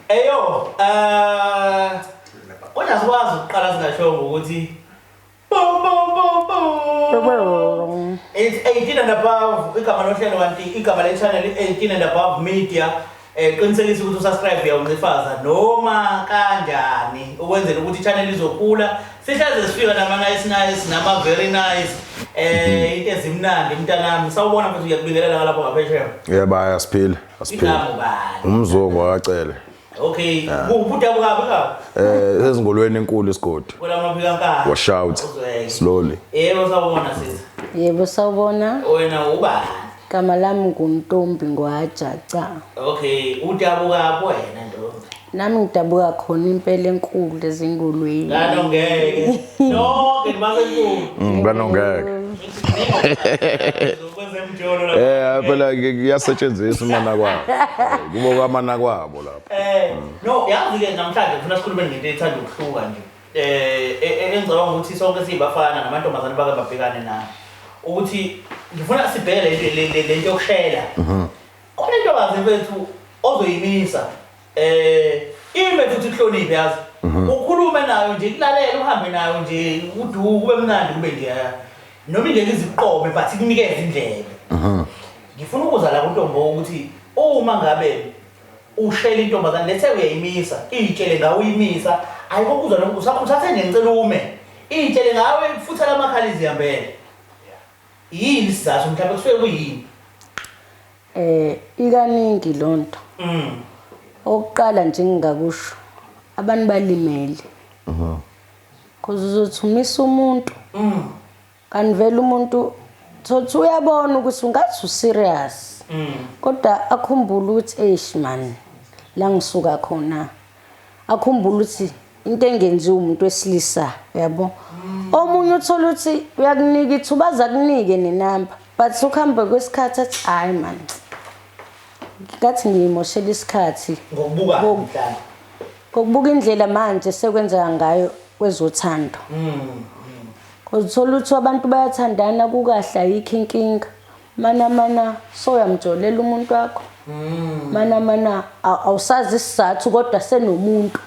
Eyo, kodwa sikwazi ukuqala singashongo ukuthi boom boom boom boom. It's 18 and above, igama lohlelo, kanti igama le channel 18 and above media. Qinisekisa ukuthi usubscribe, uyawuncifaza noma kanjani ukwenzela ukuthi i-channel izokhula, sihleze sifika nama nice nice nama very nice, into ezimnandi. Mntanami, sawubona mfethu, ngiyakubingelela lapho ngaphesheya. Yebo, hayi, asiphile, asiphile. Igama ubani? Umzungu wakacele. Okay, kuphi, udabuka kuphi ka? Ezingolweni enkulu isigodi. Kwelamaphikankana. Wash out. Uzweke. Slowly. Yebo, sawubona sisi. Yebo, sawubona. Wena ubani? Igama lami nguNtombi Ngwajaca. Okay, udabuka kuphi wena, ntombi? Nami ngidabuka khona impela enkulu ezingolweni. Lano ngeke. Nonke nibasenkulu. Kanongeke. Kwezemjolo lapha. Phela kuyasetshenziswa imana kwabo. Kubo kwamana kwabo lapha. No, yazi ke, namhlanje ngifuna sikhulume ngento ethanda ukuhluka nje. Engicabanga ukuthi sonke siyibafana namantombazane bake babhekane nayo. Ukuthi ngifuna sibheke lento yokushela. Khona intokazi mfethu ozoyimisa. Ime futhi kuhloniphe, yazi. Ukhulume nayo nje, kulalela, uhambe nayo nje, uduku kube mnandi, kube nje noma ingeke iziqome, but ikunikeze indlebe. Ngifuna ukuza la kuntombo ukuthi uma ngabe ushela intombazane, lethe uyayimisa, iy'tshele ngawe uyimisa, ayikho kuzwa noma usathe nje ngicela ume, iy'tshele ngawe futhi alamakhala izihambele. Yini isizathu mhlawumbe, kusuke kuyini? Ikaningi lonto. Okuqala nje ngingakusho, abantu balimele. Cause uzothi umisa umuntu, kanti vele umuntu thothi uyabona ukuthi ungathi userious. Kodwa akhumbule ukuthi eish man, la ngisuka khona. Akhumbule ukuthi into engenziwa umuntu wesilisa, uyabo. Omunye uthola ukuthi uyakunika ithuba, aze akunike nenamba, but ukuhamba kwesikhathi athi, "Hayi man, ngathi ngiyimoshela isikhathi." Ngokubuka mhlawumbe. Ngokubuka indlela manje sekwenzeka ngayo kwezothando. Cause uthola ukuthi abantu bayathandana kukahle, ayikho inkinga. Mana mana soyamjolela umuntu wakho. Mana mana awusazi isizathu kodwa senomuntu.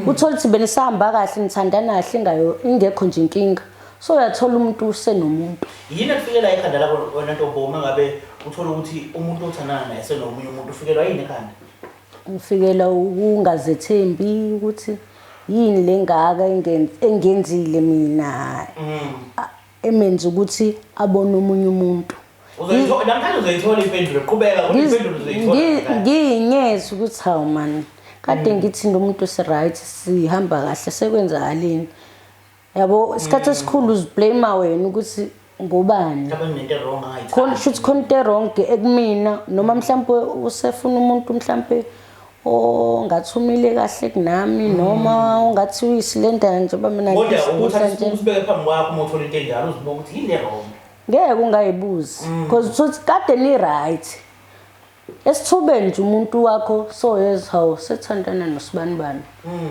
Uthola ukuthi benisahamba kahle, nithandana kahle, ingayo ingekho nje inkinga. So uyathola umuntu usenomuntu. Yini ekufikela ekhanda lakho wena ntombo, uma ngabe uthola ukuthi umuntu othandana naye senomunye umuntu, ufikelwa yini ekhanda? Ngifikela ukungazethembi ukuthi yini lengaka engenzile mina emenza ukuthi abone omunye umuntu. Uzoyithola namhlanje, uzoyithola impendulo. Qhubeka, kodwa impendulo uzoyithola namhlanje. Ngiyinyeza ukuthi hawu man, kade ngithi nomuntu si-right, sihamba kahle, sekwenzakaleni, yabo? Isikhathi esikhulu uziblame wena ukuthi ngubani. Mhlawumbe kunento wrong Khona angayithandi. Shuthi khona into wrong ekumina, noma mhlawumbe usefuna umuntu mhlawumbe ongathi umile kahle kunami, noma ongathi uyisilenda njengoba mina Kodwa ngiyisibusa ukuthi nje. usibeke phambi kwakho, uma uthola into enjalo uzibuka ukuthi yini le wrong. Ngeke ungayibuzi, because uthi kade ni right, esithubeni nje umuntu wakho soyezwa, hawu, sethandana nosibanibani.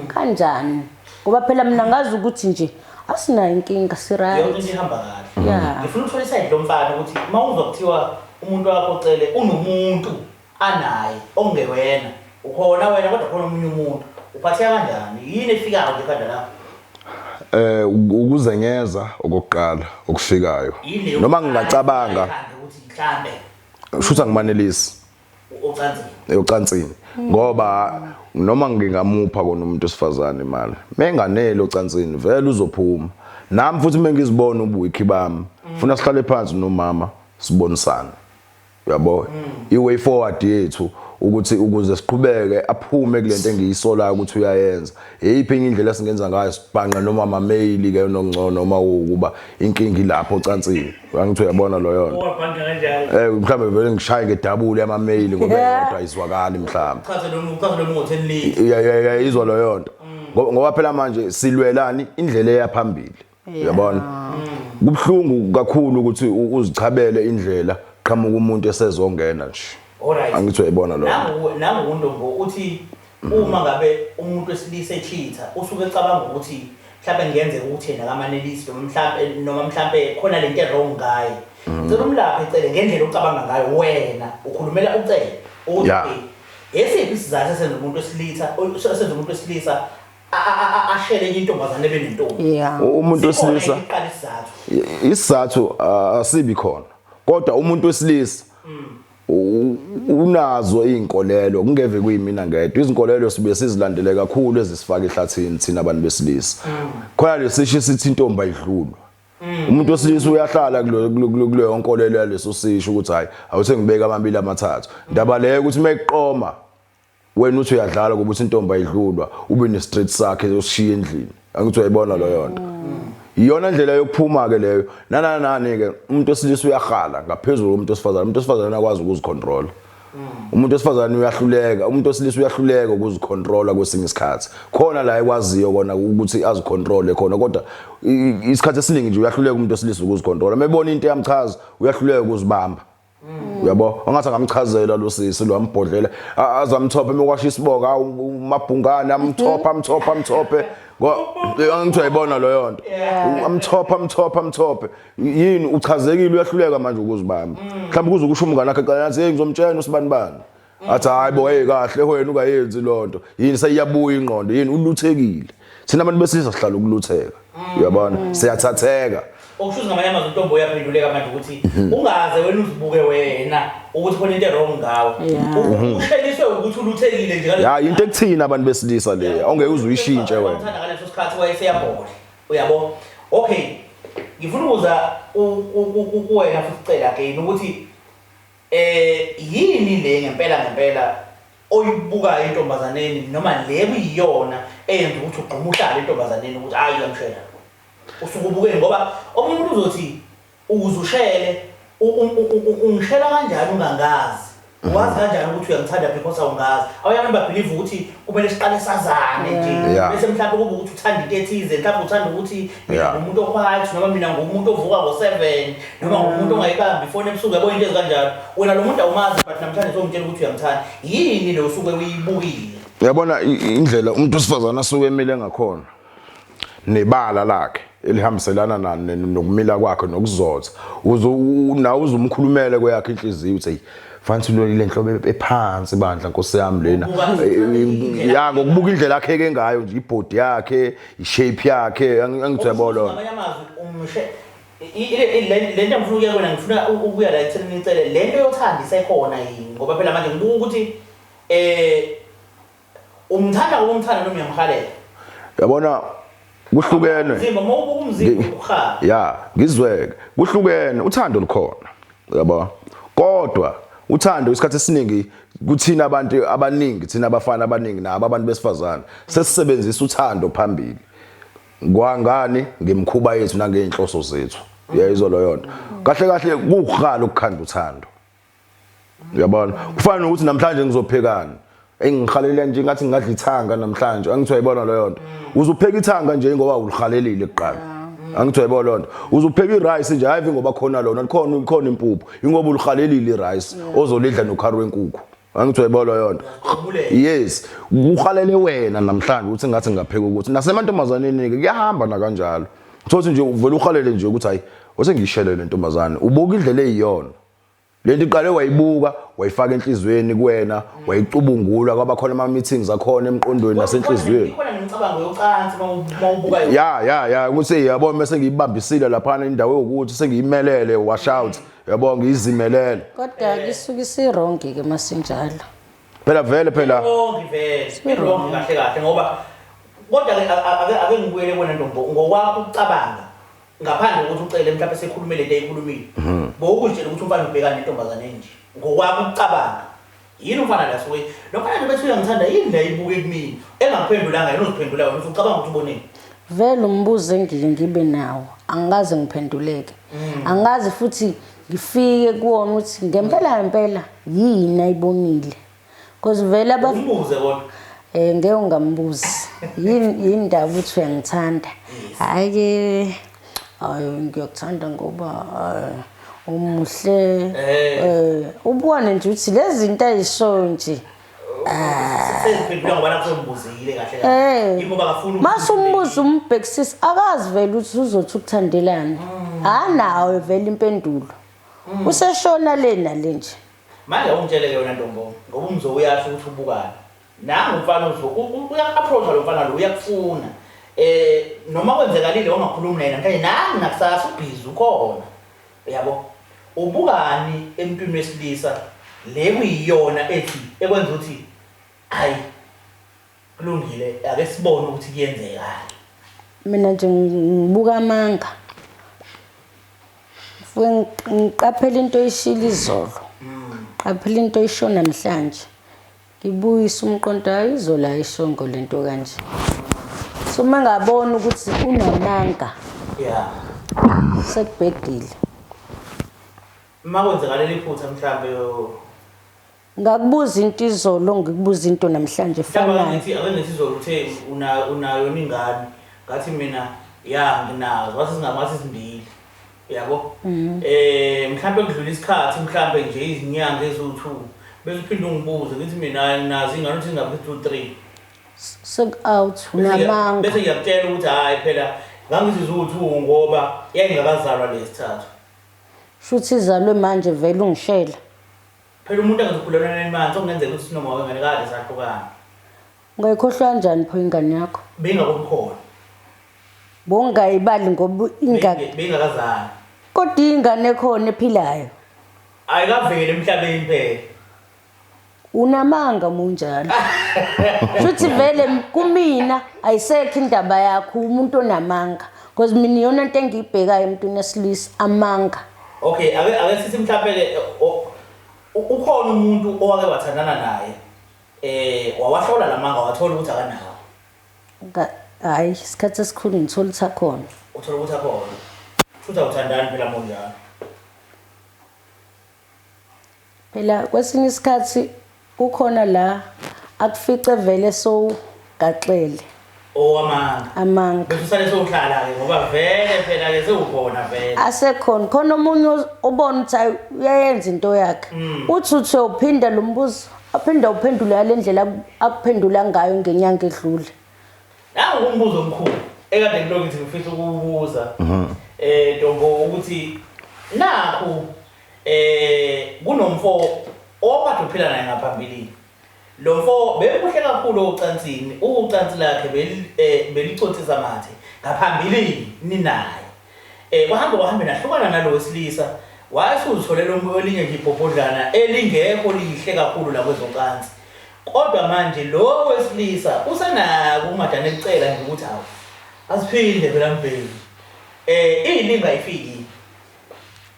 Kanjani? Ngoba phela mina ngazi ukuthi nje asinayo inkinga, si-right. Yonke into ihamba kahle. Yeah. Ngifuna ukuthola isayidi lomfana ukuthi uma uzwa kuthiwa umuntu wakho cele unomuntu anaye okungewena, ukhona wena kodwa khona omunye umuntu, uphatheka kanjani? Yini efikayo nje ekhanda lakho? Ukuzenyeza okokuqala okufikayo. Yini leyo Noma ngingacabanga ekhanda ukuthi mhlambe shutha ngimanelisi ocansini? Eyocansini, ngoba noma ngingamupha kona umuntu wesifazane imali, menganele ocansini vele uzophuma. Nami futhi mengizibona ubuwikhi bami, funa sihlale phansi nomama sibonisane, uyabo, i-way forward yethu, ukuthi ukuze siqhubeke aphume kulento engiyisolayo ukuthi uyayenza, eyiphi enye indlela esingenza ngayo, sibhanqa noma ama-mail ke nokungcono, noma ukuba inkinga ilapho ocansini. Angithi uyabona loyo nto? Owabhanga kanjalo. Mhlambe vele ngishaye ngedouble yama-mail ngoba eyodwa ayizwakali mhlambe. Chaze noma ngo-10 liter. Ya, izwa loyo nto. Ngoba phela manje silwelani indlela eyaphambili, uyabona? Kubuhlungu kakhulu ukuthi uzichabele indlela, qhamuka umuntu esezongena nje. Alright. Angithi uyayibona loyo nto? Nangu untombo uthi uma ngabe umuntu wesilisa echitha, usuke ecabanga ukuthi mhlawumbe kungenzeka ukuthi yena akamanelisi, noma mhlambe khona lento wrong ngaye. Cela umlaphe ecele ngendlela ocabanga ngayo wena, ukhulumela ucele ukuthi okay, Yesiphi isizathu esenza umuntu wesilisa esenza umuntu wesilisa ashele enye intombazane ebe nentombi? Yeah. Umuntu wesilisa iqala isizathu. Isizathu asibi khona. Kodwa umuntu wesilisa unazo izinkolelo, kungeve kuyimina ngedwa. Izinkolelo sibuye sizilandele kakhulu ezisifaka ehlathini thina abantu besilisa. Khona lesisho sithi intombi ayidlulwa. Umuntu wesilisa uyahlala kuleyo nkolelo yaleso sisho ukuthi hayi awuthe ngibeka amabili amathathu. Ndaba leyo ukuthi meqoma wena uthi uyadlala kuba uthi intombi ayidlulwa, ube ne street sakhe osishiya endlini. Angithi uyayibona leyo nto. Iyona ndlela yokuphuma ke leyo. Nananani ke umuntu wesilisa uyahala ngaphezulu komuntu wesifazane. Umuntu wesifazane akwazi ukuzicontrol. Umuntu wesifazane uyahluleka, umuntu wesilisa uyahluleka ukuzicontrola kwesinye isikhathi. Khona la ekwaziyo kona ukuthi azicontrole khona, kodwa isikhathi esiningi nje uyahluleka umuntu wesilisa ukuzicontrola. Mebona into eyamchaza uyahluleka ukuzibamba. Uyabo, angathi angamchazela lo sisi lo ambhodlela azamthophe mekwasha isiboka umabhungane amthopha amthopha amthophe. Angithi uyayibona leyo nto. Amthopha amthopha amthophe. Yini uchazekile uyahluleka manje ukuzibamba. Mhlawumbe kuze kusho umngane wakhe eceleni athi hey ngizomtshela usibani bani. Athi hayi bo hey kahle wena ungayenzi lonto. Yini seyiyabuya ingqondo, yini uluthekile. Thina abantu besilisa sihlala ukulutheka. Uyabona? Siyathatheka. Okusho ngamanye amazwi intombi uyaphenduleka manje ukuthi ungaze wena uzibuke wena ukuthi khona into wrong ngawe. Usheliswe ukuthi uluthekile nje. Ya into ekuthina abantu besilisa le. Ongeke uze uyishintshe wena. Uthanda ngaleso sikhathi wayeseyabhola. Uyabo? Okay. Ngifuna ukuza kuwena futhi cela again ukuthi yini le ngempela ngempela oyibukayo entombazaneni noma le kuyiyona eyenza ukuthi ugquma uhlale entombazaneni ukuthi hayi uyamshela. Usuke ubukeni ngoba omunye umuntu uzothi ukuze ushele ungishela kanjani ungangazi. Wazi kanjani ukuthi uyangithanda because awungazi. Abanye abantu babelieve ukuthi kumele siqale sazane nje. Bese mhlawumbe kube ukuthi uthanda into ethize, mhlawumbe uthanda ukuthi mina ngumuntu oquiet noma mina ngumuntu ovuka ngo7 noma ngumuntu ongayibambi ifoni ebusuku, yabo into ezikanjalo. Wena lo muntu awumazi but namhlanje songitshela ukuthi uyamthanda. Yini le usuke uyibukile? Uyabona indlela umuntu wesifazane asuke emile ngakhona nebala lakhe elihambiselana nokumila kwakhe nokuzotha, nawe uzumkhulumele kweyakhe inhliziyo uthi fanele lo le nhlobo ephansi bandla nkosi yami lena. Ya ngokubuka indlela yakhe ke ngayo nje, ibody yakhe, ishape yakhe, angithi uyabona lona. Ngamanye amazwi umshe le nto engifuna ukuya kuyona, ngifuna ukuya la ekutheni ngicele le nto yothanda isekhona yini, ngoba phela manje ngibuka ukuthi umthanda ngoba umthanda noma uyamhalela. Yabona kuhlukene. Umzimba uma ubuka umzimba ubukhali. Ya, ngizweke. Kuhlukene, uthando lukhona. Yabo. Kodwa uthando isikhathi esiningi kuthina abantu abaningi, thina abafana abaningi nabo abantu besifazane sesisebenzisa uthando phambili. Kwangani ngemikhuba yethu nangeinhloso zethu. Uyayizwa leyo nto. Kahle kahle kuqala ukukhanda uthando. Uyabona? Kufana nokuthi namhlanje ngizophekani. Engihalele nje ngathi ngingadla ithanga namhlanje. Angithi uyayibona leyo nto. Uzopheka ithanga nje ngoba ulihalelile kuqala. Angithi uyayibona leyo nto. Uzopheka irice nje hayi ngoba khona lona, likhona khona impuphu. Ingoba ulihalelile irice ozolidla nokhari wenkukhu. Angithi uyayibona leyo nto. Yes, uhalele wena namhlanje ukuthi ngathi ngingapheka ukuthi nasemantombazaneni ke kuyahamba na kanjalo. Uthothi nje uvela uhalele nje ukuthi hayi osengiyishelele lentombazane. Ubuka indlela eyiyona. Lento iqale wayibuka wayifaka enhlizweni kuwena, wayicubungula, kwaba khona ama meetings akhona emqondweni nasenhlizweni. Ikhona nemicabango yocansi mawubuka yona. Ya ya ya ukuthi yabo mase ngiyibambisile lapha indawo yokuthi sengiyimelele wash out, yabo ngiyizimelele. Kodwa isuke isiwrong ke masinjalo. Phela vele phela wrong vele, wrong kahle kahle ngoba kodwa ke ake ngibuyele kuwena ntombo ngokwakho ukucabanga ngaphandle kokuthi ucele mhlawumbe sekhulume lento ayikhulumile. Bowukutshela ukuthi umfana ubhekana nentombazane enje ngokwakho ukucabanga. Yini umfana la suke lo mfana nje bethi uyangithanda yini la ibuke kumina engakuphendulanga yena uziphendula wena usucabanga ukuthi uboneni. Vele umbuzo engike ngibe nawo angikaze ngiphenduleke. Angikaze futhi ngifike kuwona ukuthi ngempela ngempela yini ayibonile. Because vele umbuze kodwa ngeke ungambuzi. Yini indaba ukuthi uyangithanda? Hayi ke hayi ngiyakuthanda ngoba umuhle. Ubone nje ukuthi lezi zinto ayishoyo nje. Seziphendula ngoba nakho umbuzile kahle kahle. Ingoba akafuni Masumbuza umbhekisisa akazi vele ukuthi uzothi ukuthandelana. Anawo vele impendulo. Useshona le nale nje. Manje awungitshele-ke wena ntombo, ngoba umzo uyasho ukuthi ubukani. Nangu umfana uzo uya-approach-a lo mfana lo, uyakufuna. Noma kwenzekalile wangakhulumi naye namhlanje, nangu nakusasa ubhizi ukhona. Uyabo? Ubukani emntwini wesilisa le kuyiyona ethi ekwenza ukuthi hayi kulungile ake sibone ukuthi kuyenzekani. Mina nje ngibuka amanga. Mfuke ngiqaphela into oyishilo izolo. Qaphela into oyisho namhlanje. Ngibuyise umqondo, hayi izolo ayishongo lento kanje. So uma ngabona ukuthi unamanga. Yeah. Sekubhedile. Uma kwenzekalela iphutha mhlambe Ngakubuza into izolo, ngikubuza into namhlanje mhlawumbe efanayo. Ngithi ake ngithi izolo uthe unayo ingane, ngathi mina ya nginazo, wathi singamathi simbili. Yabo? Mhlambe kudlula isikhathi mhlambe nje izinyanga eziwu2 bese uphinde ungibuze ngithi mina nginazo ingane, uthi ngabe 2 3. Sek out unamanga. Bese ngiyakutshela ukuthi hayi phela ngangithi ziwu2 ngoba yayingakazalwa lesithathu. Shuthi izalwe manje vele ungishela. Phela umuntu angakhulelwa 9 months okungenzeka ukuthi sinoma wengane kade sahlukana. Ungayikhohlwa kanjani pho ingane yakho? Bengakukhona. Bongayibali ngoba bengakazali. Kodwa ingane ekhona ephilayo. Ayikaveli emhlabeni phela. Unamanga munjalo. Futhi vele kumina ayisekho indaba yakho umuntu onamanga. Because mina iyona into engiyibhekayo emntwini wesilisa, amanga. Okay, ake sithi mhlawumbe ke ukhona umuntu owake wathandana naye wawahlola lamanga wathola ukuthi akanawo. Hayi, isikhathi esikhulu ngithola ukuthi akhona. Uthola ukuthi akhona. Futhi awuthandani phela monjalo. Phela kwesinye isikhathi kukhona la akufice vele sowugaxele. Owamanga. Amanga. Bese usale sowuhlala ke ngoba vele phela ke sewukhona vele. Asekhona khona omunye obona ukuthi hayi uyayenza into yakhe. Uthi uthi uphinda lo mbuzo, aphinda uphendule ngale ndlela akuphendula ngayo ngenyanga edlule. Nangu umbuzo omkhulu ekade ngilokhu ngithi ngifisa ukuwubuza. Ntombo ukuthi nakhu kunomfo okade uphila naye ngaphambilini. Lo mfo bekuhle kakhulu ocansini, ucansi lakhe belicothisa amathe ngaphambilini ninaye. Kwahamba kwahamba nahlukana nalo wesilisa, wayesuzitholela elinye nje ibhobhodlana elingekho lihle kakhulu la kwezocansi. Kodwa manje lo wesilisa usenako umadana ecela nje ukuthi hawu asiphinde phela mbheki. Iyilinga ayifiki.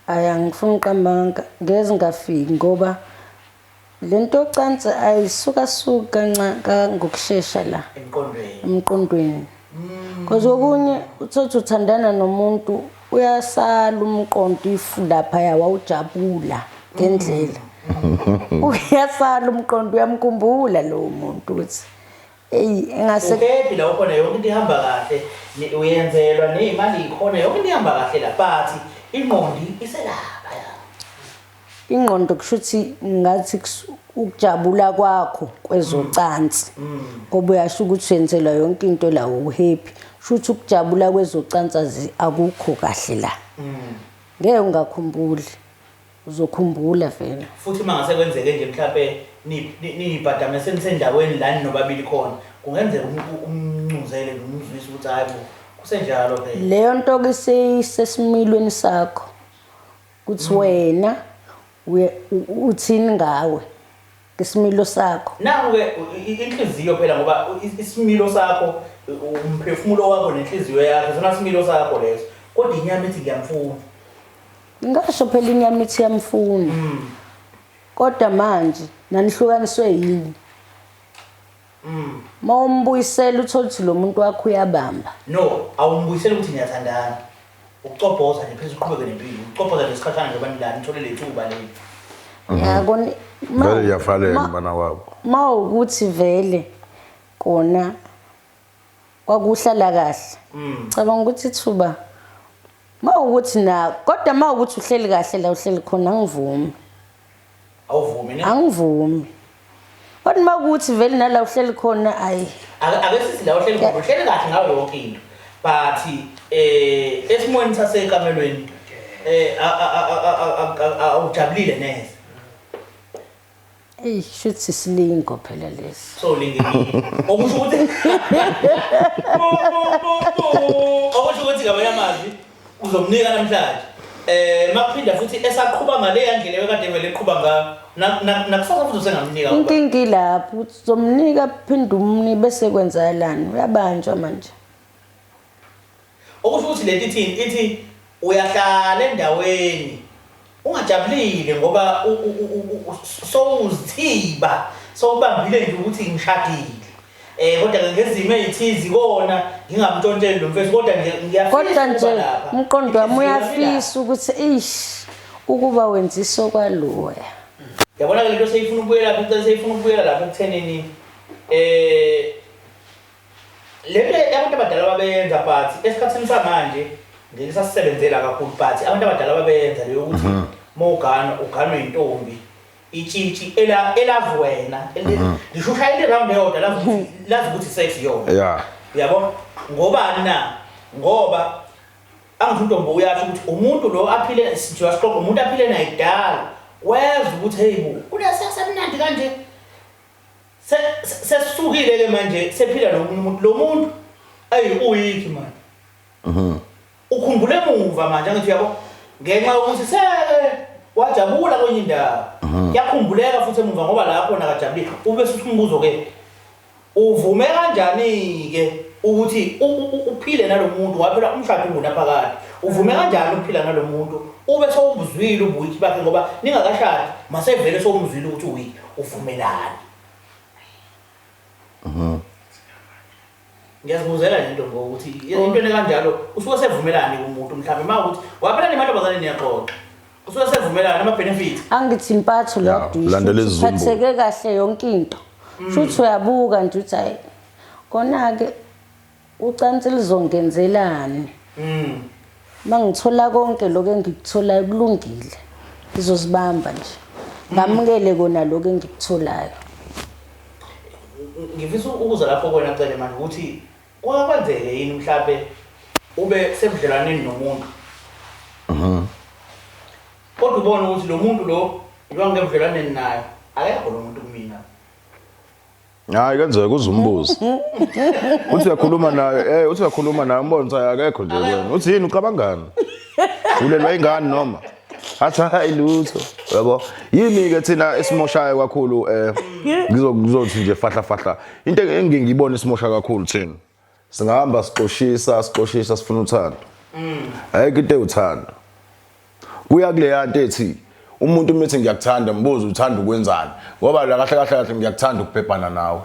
Hayi, angifuni uqamba ngeze ngafiki ngoba lento yocansi ayisuka suka kancane ngokushesha la emqondweni. Emqondweni. Because okunye uthothi uthandana nomuntu uyasala umqondo ifu lapha wawujabula ngendlela. Uyasala umqondo uyamkhumbula lo muntu ukuthi hey engase uhappy la ukhona yonke into ihamba kahle, uyenzelwa nezimali ikhona yonke into ihamba kahle la, but ingqondo iselapha ya. Ingqondo kusho ukuthi ngathi ukujabula kwakho kwezocansi. Ngoba uyasho ukuthi uyenzelwa yonke into la uhappy. Kusho ukuthi ukujabula kwezocansi akukho kahle la. Ngeke ungakhumbuli. Uzokhumbula vele. Futhi uma ngase kwenzeke nje mhlawumbe nibhadame senisendaweni la ninobabili khona, kungenzeka umncuzele nje umzwise ukuthi hayi bo kusenjalo phela. Leyo nto ke seyisesimilweni sakho. Kuthi wena uthini ngawe ngesimilo sakho. Naku ke inhliziyo phela ngoba isimilo sakho umphefumulo wakho nenhliziyo yakho sona similo sakho leso. Kodwa inyama ithi ngiyamfuna. Ngasho phela inyama ithi iyamfuna. Kodwa manje nanihlukaniswe yini? Mawumbuyisela uthola ukuthi lo muntu wakho uyabamba. No, awumbuyiseli ukuthi niyathandana. Ucobhoza nje phezulu uqhubeke nempilo. Ucobhoza nje isikhashana nje banilani nithole lethuba leli. Yabona vele iyafanele bana wabo. Mawukuthi vele kona kwakuhlala kahle. Cabanga ukuthi ithuba mawukuthi na kodwa mawukuthi uhleli kahle la uhleli khona angivumi. Awuvumi ne? Angivumi. Kodwa mawukuthi vele nala uhleli khona ayi. Ake sithi la uhleli khona uhleli kahle ngayo yonke into. But esimweni sasekamelweni awujabulile neze. Eyi shuthi isilingo phela lesi. So lingekile. Okusho ukuthi okusho ukuthi ngamanye amazwi uzomnika namhlanje. Makuphinda futhi esaqhuba ngale ndlela ekade vele eqhuba ngayo. Nakusasa futhi usengamnika ngoba. Inkinga ilapho ukuthi uzomnika phinde umnike bese kwenzakalani? Uyabanjwa manje. Okusho ukuthi lento ithini? Ithi uyahlala endaweni ungajabulile ngoba sowuzithiba sowubambile nje ukuthi ngishadile. Kodwa ke ngezimo ezithize kona ngingamntshontsheli lo mfethu kodwa nje ngiyafisa Kodwa nje ukuba lapha. umqondo wami Inhliziyo yami uyafisa ukuthi eish ukuba wenzisa okwaloya. Yabona ke lento seyifuna ukubuyela lapha, icela seyifuna ukubuyela lapha ekuthenini lento abantu abadala babeyenza but esikhathini samanje ngeke sasisebenzela kakhulu but abantu abadala babeyenza leyo ukuthi mawugana uganwe intombi itshitshi elazi wena ngisho ushayela iround eyodwa lazi ukuthi sex yona. Uyabo? Ngobani na? Ngoba angithi untombi uyasho ukuthi umuntu lo aphile nje wasixoxa umuntu aphile naye kudala wezwa ukuthi hey bo kunesex emnandi kanje. Sesukile ke manje sephila nomunye umuntu lo muntu ayi uyikhi manje. Ukhumbule emuva manje angithi uyabo ngenxa yokuthi seke wajabula kwenye indawo. Yakhumbuleka futhi emuva ngoba lapho nakajabulile. Ube suthi umbuzo ke uvume kanjani ke ukuthi uphile nalomuntu waphela umshado ungunaphakade. Uvume kanjani ukuphila nalomuntu ube sowubuzwile ubuwiki bakhe ngoba ningakashadi masevele sowumzwile ukuthi uwiki uvumelani. Ngiyazibuzela lento ngokuthi into ekanjalo usuke sevumelani kumuntu mhlawumbe mawukuthi waphela nemantombazane niyaxoxa usuke sevumelana ama benefits. Angithi impatho Ya, lo landela isiZulu. Phatheke kahle yonke into. Futhi uyabuka nje uthi hayi kona ke ucansi lizongenzelani. Mangithola konke lokho engikutholayo kulungile. Ngizozibamba nje. Ngamukele kona lokho engikutholayo. Ngifisa ukuza lapho kuwena Cele manje ukuthi kwakwenzeke yini mhlambe ube sebudlelwaneni nomuntu. Kodwa ubone ukuthi lo muntu lo njengoba ngingebudlelwaneni naye akekho lo muntu kumina. Hayi kenzeka uzumbuze. Uthi uyakhuluma naye, uthi uyakhuluma naye umbone ukuthi akekho nje kuwena. Uthi yini ucabangani? Ulelwa ingane noma? Athi hayi lutho. Yabo. Yini ke thina esimoshayo kakhulu ngizothi nje fahla fahla. Into engingiyibona esimosha kakhulu thina. Singahamba sixoshisa sixoshisa sifuna uthando. Ayikho into ewuthando. Kuya kuleya nto ethi umuntu umithi ngiyakuthanda mbuzo uthanda ukwenzani ngoba la kahle kahle kahle ngiyakuthanda ukubhebhana nawe.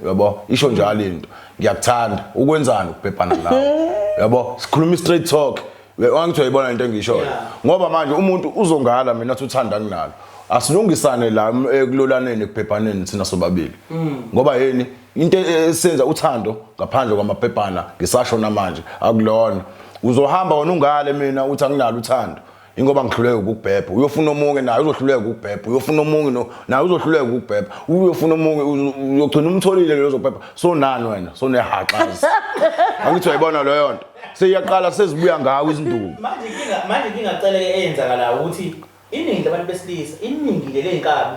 Yabo isho njalo into ngiyakuthanda ukwenzani ukubhebhana nawe. Yabo sikhuluma straight talk. Wangithi uyayibona into engishoyo. Ngoba manje umuntu uzongala mina athi uthanda nginalo. Asilungisane la ekulolaneni ekubhebhaneni thina sobabili. Ngoba yini into esenza uthando ngaphandle kwamabhebhana ngisasho namanje akulona. Uzohamba wena ungale mina uthi anginalo uthando ingoba ngihluleke ukubhebha. Uyofuna omunye naye uzohluleka ukubhebha. Uyofuna omunye naye uzohluleka ukubhebha. Uyofuna omunye uyogcina umtholile lo ozobhebha. So nani wena sonehaxazi. Angithi uyayibona leyo nto. Seyiyaqala sezibuya ngawo izinduku. Manje inkinga Cele eyenzakalayo ukuthi iningi labantu besilisa, iningi nje ley'nkabi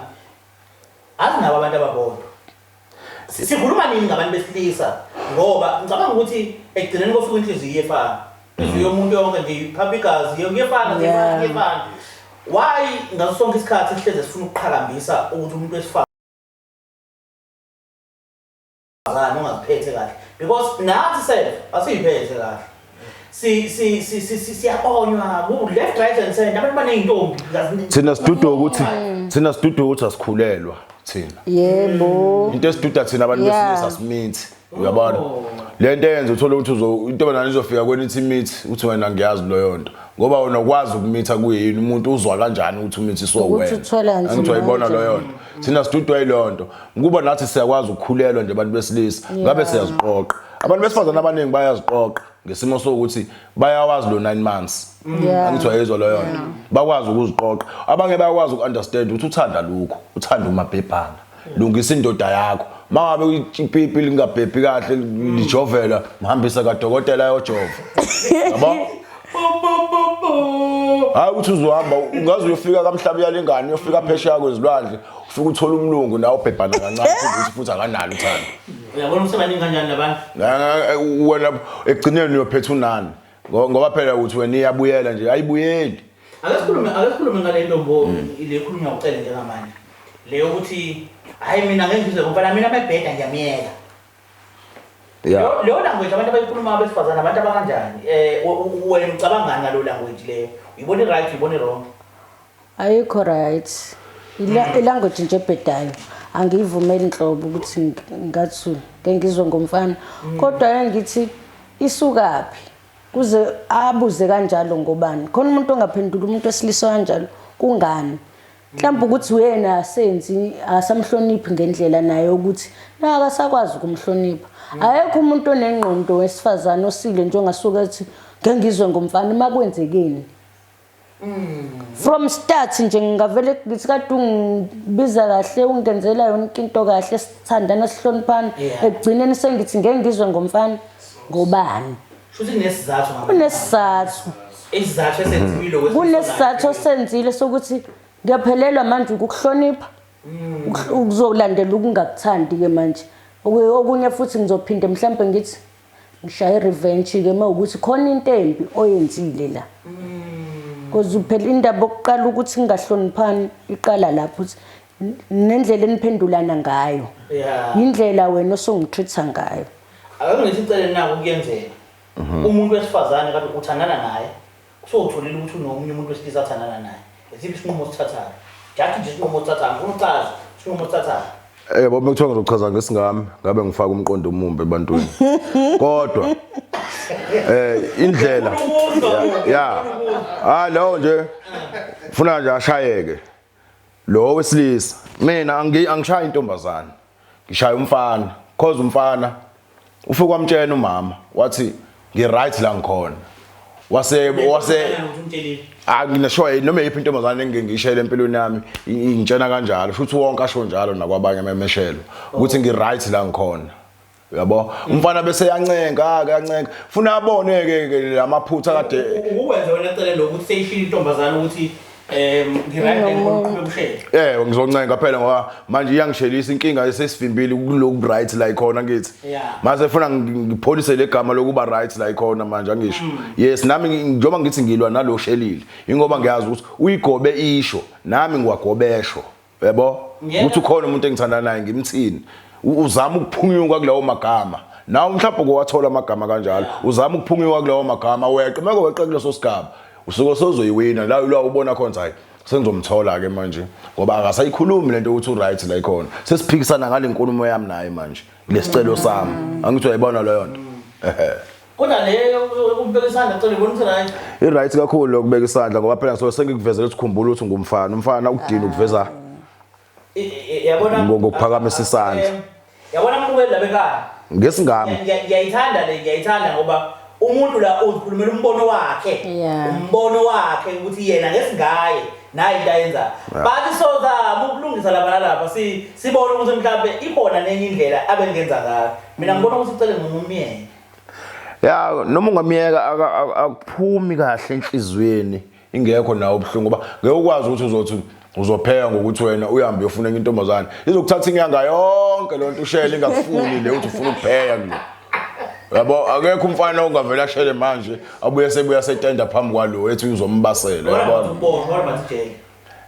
azinabo abantu ababodwa. Sikhuluma nini ngabantu besilisa ngoba ngicabanga ukuthi ekugcineni kofika inhliziyo iyefana. Inhliziyo yomuntu yonke nje iphapha igazi iyefana iyefana. Why ngaso sonke isikhathi sihleze sifuna ukuqhakambisa ukuthi umuntu wesifazane ongaziphethe kahle because nathi self asiyiphethe kahle. Si si si si siyaqonywa ku left right and center abantu baneyintombi. Thina sidudu ukuthi asikhulelwa thina. Yebo. Into esiduda thina abantu besilisa simithi. Uyabona? Lento eyenza uthola ukuthi into bana izofika kweni ithi imithi uthi wena ngiyazi leyo nto. Ngoba wena ukwazi ukumitha kuyini umuntu uzwa kanjani ukuthi umithi so Ukuthi wena. uthwele kanzima Angithi uyayibona kanjani. leyo nto. Thina sidudwa yileyo nto. Kuba nathi siyakwazi ukukhulelwa nje abantu besilisa. Ngabe siyaziqoqa. Abantu besifazane abaningi bayaziqoqa ngesimo sokuthi bayawazi lo 9 months. Angithi uyayizwa leyo nto. Bakwazi ukuziqoqa. Abanye bayakwazi ukunderstand ukuthi uthanda lokho, uthanda umabhebhana. Lungisa indoda yakho. Mangabe ipipi lingabhebhi kahle lijovela, mhambise kadokotela ayojova. Yabo? Hayi ukuthi uzohamba ungaze uyofika kamhlaba uyalingana uyofika phesheya kwezilwandle ufike uthola umlungu nawe ubhebhana kancane futhi futhi akanalo uthando. Uyabona usebaningi kanjani labantu? Wena ekugcineni uyophetha unani ngoba phela ukuthi wena iyabuyela nje ayibuyeli. Ake sikhulume ngale ntombo le khulunywa uCele njengamanje. Le yokuthi hayi mina ngeke ngize kumfana mina mebheda ngiyamiyeka. Leyo language abantu abayikhuluma abesifazane abantu abakanjani? Wena ucabangani ngalo language leyo? Uyibona i-right, uyibona i-wrong? Ayikho right. Ilanguage nje ebhedayo angiyivumeli nhlobo ukuthi ngathi ngeke ngizwe ngomfana. Kodwa ke ngithi isukaphi? Kuze abuze kanjalo ngobani? Khona umuntu ongaphendula umuntu wesilisa kanjalo kungani? Mhlawumbe ukuthi uyena asenzi asamhloniphi ngendlela naye ukuthi na akasakwazi ukumhlonipha. Ayekho umuntu onengqondo wesifazane osile nje ongasuka ethi ngeke ngizwe ngomfana makwenzekeni. From start nje ngingavele ngithi kade ungibiza kahle ungenzela yonke into kahle sithandana sihloniphana ekugcineni sengithi ngeke ngizwe ngomfana ngobani. Shuthi kunesizathu ngapha. Kunesizathu. Isizathu esenziwile wesilisa. Kunesizathu osenzile sokuthi ngiyaphelelwa manje ukukuhlonipha. Ukuzolandela ukungakuthandi ke manje. Okunye futhi ngizophinde mhlambe ngithi ngishaye revenge ke mawukuthi khona into embi oyenzile la. Because phela indaba yokuqala ukuthi ngingahloniphani iqala lapho ukuthi nendlela eniphendulana ngayo. Indlela wena osongitreat ngayo. Ake ngithi icele nako kuyenzeka. Umuntu wesifazane kade uthandana naye usowutholile ukuthi unomunye umuntu wesilisa athandana naye. Isiphi isinqumo osithathayo? Jathi nje isinqumo osithathayo, ngifuna uchaze isinqumo osithathayo. Yabo bekuthiwa ngizochaza ngesingami ngabe ngifaka umqondo omumbi ebantwini. Kodwa indlela ya ah lo nje ufuna nje ashayeke lo wesilisa. Mina angishaya intombazana, ngishaya umfana cause umfana ufike wamtshela umama wathi ngi right la ngikhona wase wase anginesho noma yiphi intombazane engingishele empilweni yami ingitshena kanjalo futhi wonke asho njalo nakwabanye amemeshelo ukuthi ngi right la ngikhona uyabo. Umfana bese yancenga ke yancenga funa abone ke ke lamaphutha kade Ukwenza wena cele lokhu ukuthi seyishilo intombazane ukuthi ngi-right ngikhona uqhubeka ushele. Ngizoncenga phela ngoba manje iyangishelisa inkinga esesivimbile kuloku right la ikhona ngithi. Mase funa ngipholise legama lokuba right la ikhona manje angisho. Yes nami njengoba ngithi ngilwa nalo shelile ingoba ngiyazi ukuthi uyigobe isho nami ngiwagobesho. Yabo ukuthi ukhona umuntu engithanda naye ngimthini uzama ukuphunyuka kulawo magama. Nawe mhlawumbe ukwathola amagama kanjalo uzama ukuphunyuka kulawo magama weqe meke weqe kuleso sigaba usuke sozoyiwina la la ubona khona hayi sengizomthola ke manje ngoba akasayikhulumi lento ukuthi uright la ikhona sesiphikisana ngale nkulumo yami naye manje lesicelo sami angithi uyayibona leyo nto. Ehe. Kodwa le ukubeka isandla cela ubona ukuthi right. I-right kakhulu lokubeka isandla ngoba phela so sengikuvezela ukuthi khumbula ukuthi ngumfana umfana ukudina ukuveza Yabona ngokuphakamisa isandla. Yabona mbukeli la bekhaya. Ngesingami. Ngiyayithanda le ngiyayithanda ngoba umuntu la uzikhulumela umbono wakhe. Umbono wakhe ukuthi yena ngesingaye nayi into ayenzayo. Bathi sozama ukulungisa lapha nalapha sibone ukuthi mhlambe ikhona nenye indlela abengenza ngayo. Mina ngibona ukuthi ucele ngomyeni. Ya noma ungamiyeka akuphumi kahle enhlizweni ingekho nawo ubuhlungu ngoba ngeke ukwazi ukuthi uzothi uzopheka ngokuthi wena uhambe uyofuna enye intombazane izokuthatha inyanga yonke lonto ushele ingakufuni le uthi ufuna ukupheya kulo. Yabo akekho umfana ongavela ashele manje abuye sebuya setenda phambi kwalo ethi uzombasela yabona.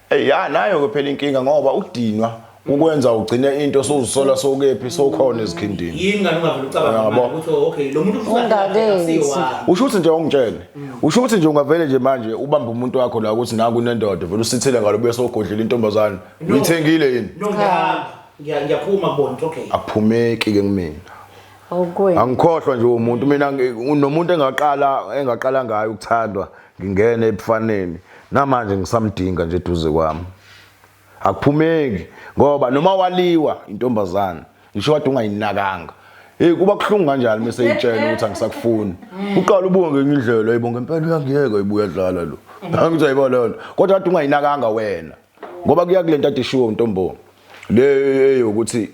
Hey ya nayo ke phela inkinga ngoba ukudinwa ukwenza ugcine into sowuzisola sowukephi sowukhona ezikhindini. Yini ngani ungavela ucabanga manje ukuthi okay lo muntu Ungakenzi. Usho ukuthi nje ungitshele. Usho ukuthi nje ungavele nje manje ubambe umuntu wakho la ukuthi naku unendoda vele usithele ngalo bese ugodlela intombazane. Uyithengile yini? No ngiyahamba. Ngiyaphuma kubona okay. Akuphumeki ke kumina. Awukwenzi. Angikhohlwa nje umuntu mina nomuntu engaqala ngayo ukuthandwa ngingene ebufaneni namanje ngisamdinga nje eduze kwami. Akuphumeki ngoba noma waliwa intombazana ngisho kade ungayinakanga. Hey kuba kuhlungu kanjani mase itshela ukuthi angisakufuni. Uqala ubuke ngenye indlela ayibonga ngempela uyangiyeka ibuya dlala lo. Angithi ayibona lona. Kodwa kade ungayinakanga wena. Ngoba kuya kulento ade ishiwo ntombo. Le yokuthi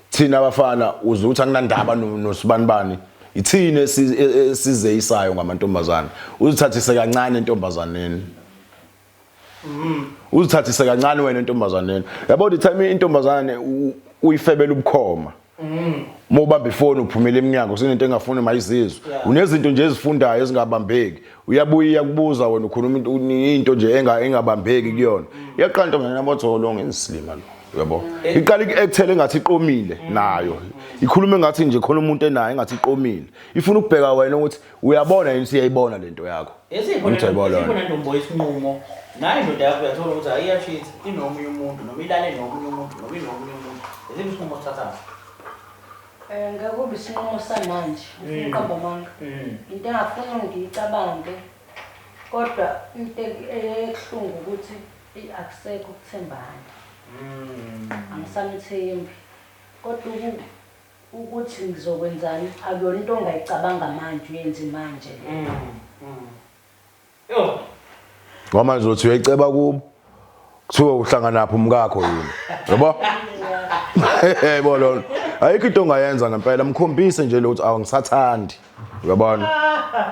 thina abafana uze uthi anginandaba nosibanibani. Ithini esizeyisayo ngamantombazane? Uzithathise kancane entombazaneni. Uzithathise kancane wena entombazaneni. Yabo the time intombazane uyifebela ubukhoma. Uma ubamba ifoni uphumela eminyango sinento engafuni mayizizwe. Unezinto nje ezifundayo ezingabambeki. Uyabuya iyakubuza wena ukhuluma into nje engabambeki kuyona. Iyaqala intombazane yabotholo ngensilima lo. Uyabo? Iqala ikuactele engathi iqomile nayo. Ikhuluma engathi nje khona umuntu enayo engathi iqomile. Ifuna ukubheka wena ukuthi uyabona yini siyayibona lento yakho. Ukuthi ayibona. Esipho ntombo isinqumo. Nayo indoda yakho uyathola ukuthi hayi iyashitha inomunye umuntu noma ilale nomunye umuntu noma inomunye umuntu. Esiphi isinqumo osithathayo? Eh ngeke kube isinqumo samanje, ufuna uqamba amanga. Into engafuna ngiyicabange kodwa into ebuhlungu ukuthi eyi akusekho ukuthembana. Angisamthembi. Kodwa ukuthi ngizokwenzani akuyona into ongayicabanga manje uyenze manje le. Yo. Ngoba manje uzothi uyayiceba kubo. Kuthiwa uhlanganaphi umkakho yini? Yabo? Yebo lona. Ayikho into ongayenza ngempela mkhombise nje lo ukuthi awu ngisathandi. Uyabona?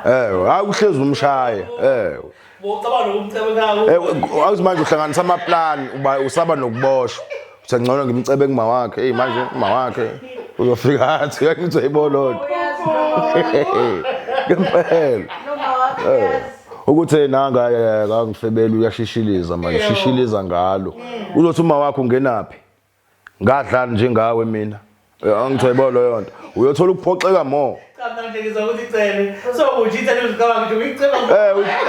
Eh, hayi uhlezi umshaye. Eh. Bocabanga nokumceba ekhaya. Eh, awuthi manje uhlanganisa ama plan uba usaba nokuboshwa. Uthi ngcono ngimcebe kuma wakhe. Hey manje uma wakhe uzofika athi uyangithi uyayibona lona. Ngempela. Noma wakhe yazi. Ukuthi nanga ngangifebela uyashishiliza manje shishiliza ngalo. Uzothi uma wakho ungenaphi? Ngadlala njengawe mina. Angithi uyayibona leyo nto. Uyothola ukuphoxeka more. Cha mina ngihlekisa ukuthi icele. So ujitha nje uzicabanga ukuthi uyiceba.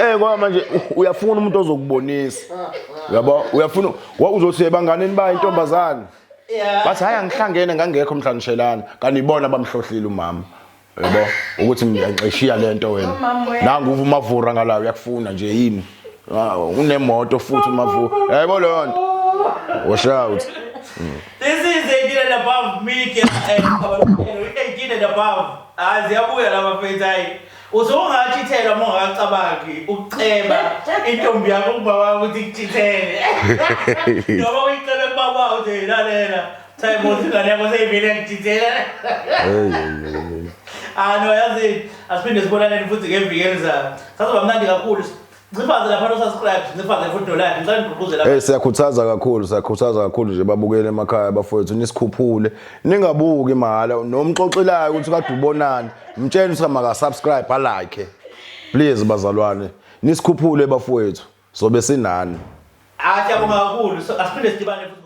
Eh ngoba manje uyafuna umuntu ozokubonisa. Uyabo? Uyafuna uzothi ebanganeni ba intombazane. Yeah. Bathi hayi angihlangene ngangekho mhla nishelana. Kanti ibona bamhlohlile umama. Yabo? Ukuthi ngiyaqeshiya lento wena. Nangu uva umavura ngala uyakufuna nje yini? Ah, unemoto futhi umavura. Yabo leyo nto. Wash out. This is 18 and above media and 18 and above. Ah ziyabuya laba mfethu hayi. Usungachithelwa uma ungacabangi ukuceba intombi yakho kubaba wakho ukuthi ikuchithele. Noma uyicebe kubaba wakho uthi lalela. Time uthi ingane yakho seyivele yakuchithela. Hey hey hey. Ah no yazi asiphinde sibonane futhi ngeviki elizayo. Sazoba mnandi kakhulu. Ncifaze lapha no subscribe, ncifaze futhi no like. Ngicela nigqugquzele. Hey siyakhuthaza kakhulu, siyakhuthaza kakhulu nje babukele emakhaya bafowethu nisikhuphule. Ningabuki mahala nomxoxelayo ukuthi kade ubonani. Mtshele ukuthi maka subscribe a like. Please bazalwane, nisikhuphule bafowethu. Sobe sinani. Ah siyabonga kakhulu. So asiphinde sidibane futhi.